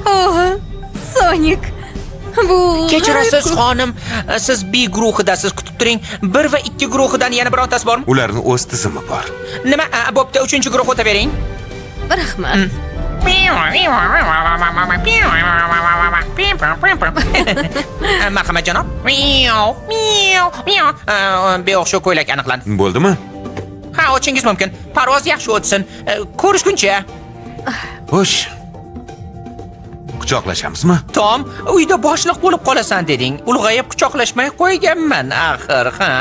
O, Sonik. Bu Kechirasiz, g'arib-ku. xonim, siz B guruhidasiz. Kutib turing. 1 va 2 guruhidan yana birontasi bormi? Ularni o'z tizimi bor. Nima? A, Bo'pti, 3-guruh o'tavering. Rahmat. Marhamat, janob. Beo'xshov ko'ylak aniqlandi. Bo'ldimi? Ha, ochingiz mumkin. Parvoz yaxshi o'tsin. Ko'rishguncha. Xo'sh. Quchoqlashamizmi? Tom, uyda boshliq bo'lib qolasan deding. Ulg'ayib quchoqlashmay qo'yganman axir, ha?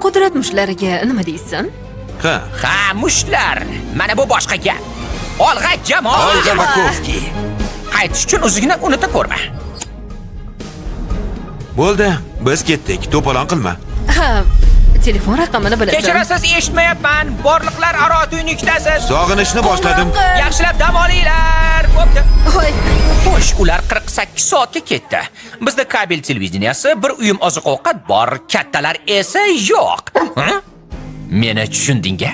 Qudrat mushlariga nima deysan? Ha. Ha, mushlar. Mana bu boshqa gap. Olg'a jamoa. Olga Vakovskiy. Qaytish uchun o'zingni unuta ko'rma. Bo'ldi, biz ketdik. To'polon qilma. Ha, telefon raqamini bilasan. Kechirasiz, eshitmayapman. Borliqlar aro tuynikdasiz. Sog'inishni boshladim. Yaxshilab dam olinglar. Bo'pti. Voy, Xo'sh, ular 48 soatga ketdi. Bizda kabel televideniyasi, bir uyum oziq-ovqat bor, kattalar esa yo'q. Hı? Meni tushunding-a?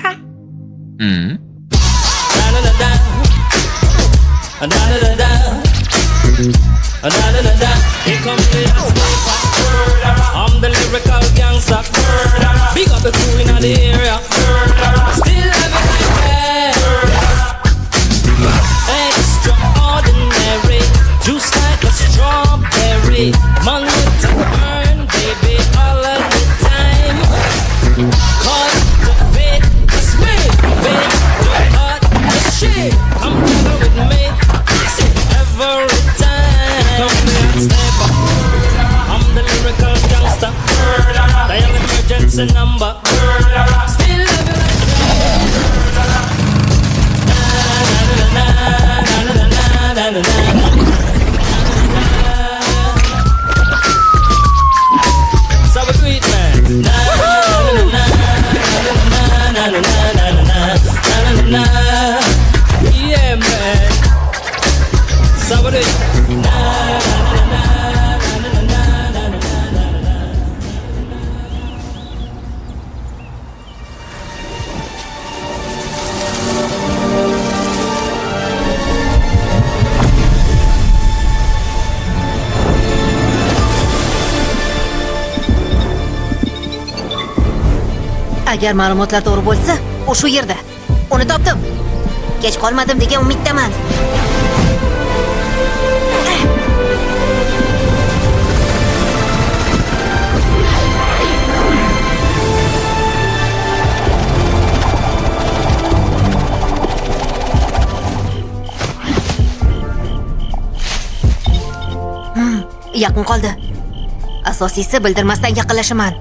Here comes the hot sniper. I'm the lyrical gangster. Big up the crew in the area. Still have it like that. Extraordinary, juice like a strawberry. Money to earn, baby, all of the time. Cultivate the swing, babe. Cut the shit. Come together with me. Say every time. Come the hot stepper. I'm the lyrical gangster. Dial emergency number. Still love you like that. Na na na na na na na na. So we do it, man. Na na na na na na na na na na na. Yeah, man. So we do it. Na na na na na na na na na na. Agar ma'lumotlar to'g'ri bo'lsa, u shu yerda. Uni topdim. Kech qolmadim degan umiddaman. Yaqin qoldi. Asosiysi bildirmasdan yaqinlashaman.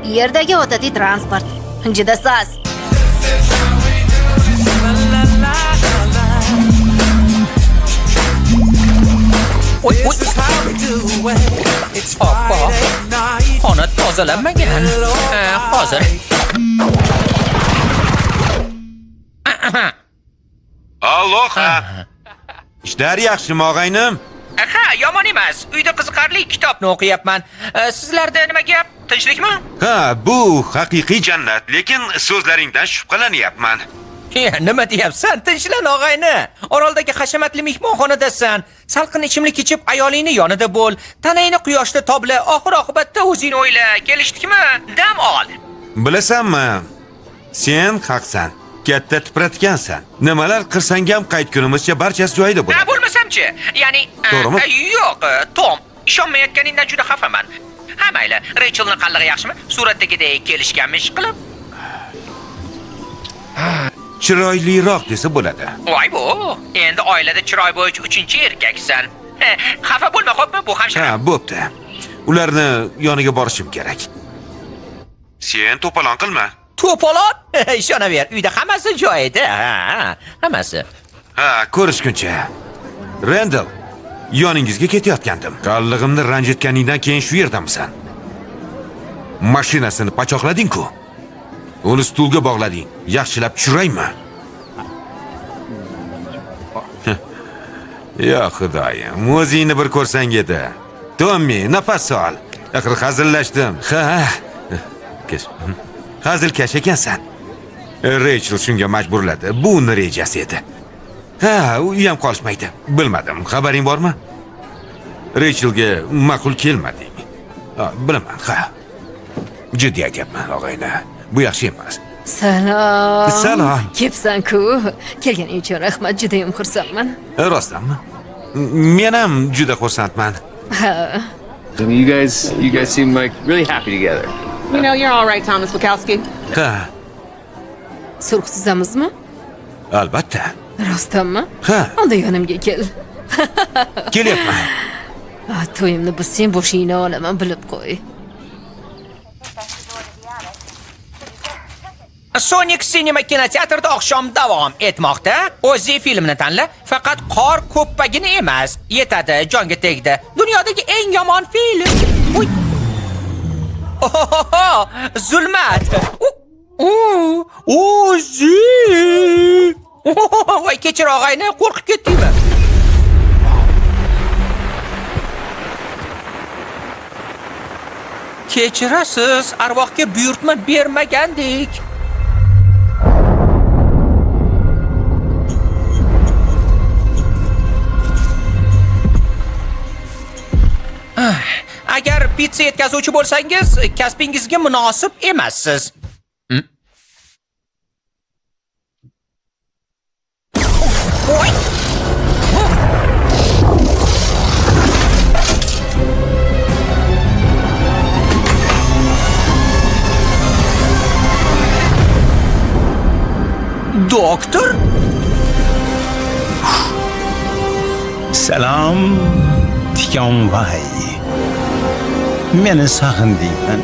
Yerdagi odatiy transport. Juda soz. Oy, oy. Oppo. Xona tozalanmagan. Ha, hozir. Aloha. Ishlar yaxshimi, og'aynim? Ha, yomon emas. Uyda qiziqarli kitobni o'qiyapman. Sizlarda nima gap? Tinchlikmi? Ha, bu haqiqiy jannat, lekin so'zlaringdan shubhalanyapman. Ya, nima deyapsan? Tinchlan, og'ayni. Oroldagi hashamatli mehmonxonadasan. Salqin ichimlik ichib, ayolingni yonida bo'l. Tanangni quyoshda tobla, oxir oqibatda o'zing o'yla. Kelishdikmi? Dam ol. Bilasanmi? Sen haqsan. Katta tipratgansan. Nimalar qilsang ham qaytgunimizcha barchasi joyida Ha, bo'ladi. bo'lmasamchi? Ya'ni, To'g'rimi? Yo'q, Tom, ishonmayotganingdan juda xafaman. Ha, mayli. Rachelni qallig'i yaxshimi? Suratdagidek kelishganmish qilib. Chiroyliroq desa bo'ladi. Voy bu. Endi oilada chiroy bo'yicha uchinchi erkaksan. Xafa bo'lma, xo'pmi? Bu ham sharaf. Ha, bo'pti. Ularni yoniga borishim kerak. Sen to'polon qilma. To'polon? Ishonaver, uyda hammasi joyida. Ha, hammasi. Ha, ko'rishguncha. Randall, yoningizga ketayotgandim. Qallig'imni ranjitganingdan keyin shu yerdamisan. Mashinasini pachoqlading-ku. Uni stulga bog'lading. Yaxshilab tushiraymi? Yo xudoyim, o'zingni bir ko'rsang edi. Tommy, nafas ol. Axir hazillashdim. Ha. Kech. Hazilkash ekansan. Rachel shunga majburladi. Bu uni rejasi edi. Ha, u ham qolishmaydi. Bilmadim, xabaring bormi? Rachelga ma'qul kelmading. Ha, bilaman, ha. Jiddiy aytyapman, og'ayni. Bu yaxshi emas. Salom. Salom. Kepsan-ku. Kelganing uchun rahmat, judayam xursandman. Rostdanmi? Men ham juda xursandman. Ha, I mean, you guys seem like really happy together. You know, you're all right, Thomas Wachowski. Ha, sulh tuzamizmi? Albatta. Rostdanmi? Ha, Unda yonimga kel. Kelyapman. Ah, to'yimni buzsang, boshingni olaman, bilib qo'y. Sonic Cinema kinoteatrda oqshom davom etmoqda. O'zi filmni tanla, faqat qor ko'ppagini emas. Yetadi, jonga tegdi. Dunyodagi eng yomon film. Uy. Ohohoho, zulmat. U, o'zi. Voy, kechir og'ayni, qo'rqib ketdingmi? Kechirasiz, arvohga buyurtma bermagandik. Agar pitsa yetkazuvchi bo'lsangiz, kasbingizga munosib emassiz. Oy! Oh! Doktor? Salom, Tikonvay. Meni sog'indingmi?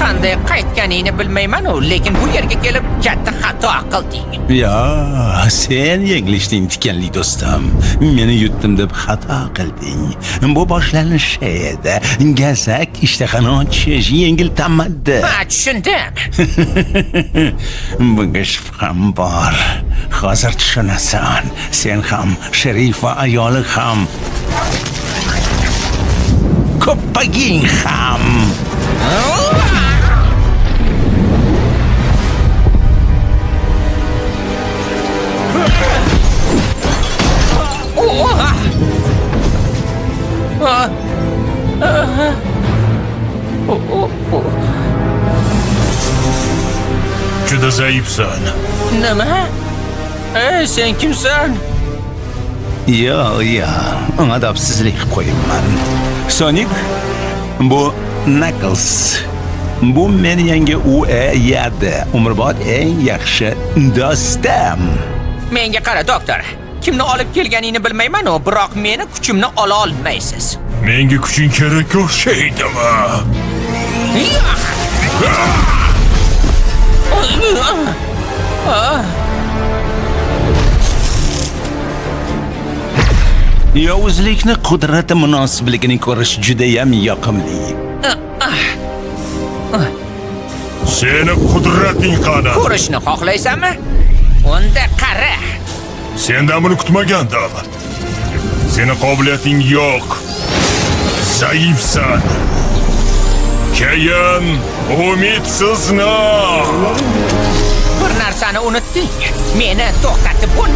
Qanday qaytganingni bilmayman-u, lekin bu yerga kelib katta xato qilding. Yo, sen yenglishding, tikanli do'stim. Meni yutdim deb xato qilding. Bu boshlanishi edi. Gazak, ishtahani ochish, yengil tamaddi. Ha, tushundim. Bunga shubham bor. Hozir tushunasan. Sen ham, sherif va ayoli ham. Ko'ppaging ham. Oh, ah. Ah. Ah. Oh, oh, oh. Juda zaifsan. Nima? Ey, sen kimsan? Yo'q, yo'q, odobsizlik qilib qo'yibman. Sonic, bu Knuckles. Bu meni yangi UEYD, umrbod eng yaxshi do'stim. Menga qara, doktor. Kimni olib kelganingni bilmayman-u, biroq meni kuchimni ola olmaysiz. Menga kuching kerakka o'xshaydimi? Yah! Ah! Yovuzlikni qudrati munosibligini ko'rish judayam yoqimli. Seni qudrating qani? Ko'rishni xohlaysanmi? Unda qara. Sendan buni kutmagandim. Seni qobiliyating yo'q. Zaifsan. Keyin umidsizni. Bir narsani unutding. Meni to'xtatib bo'lmaydi.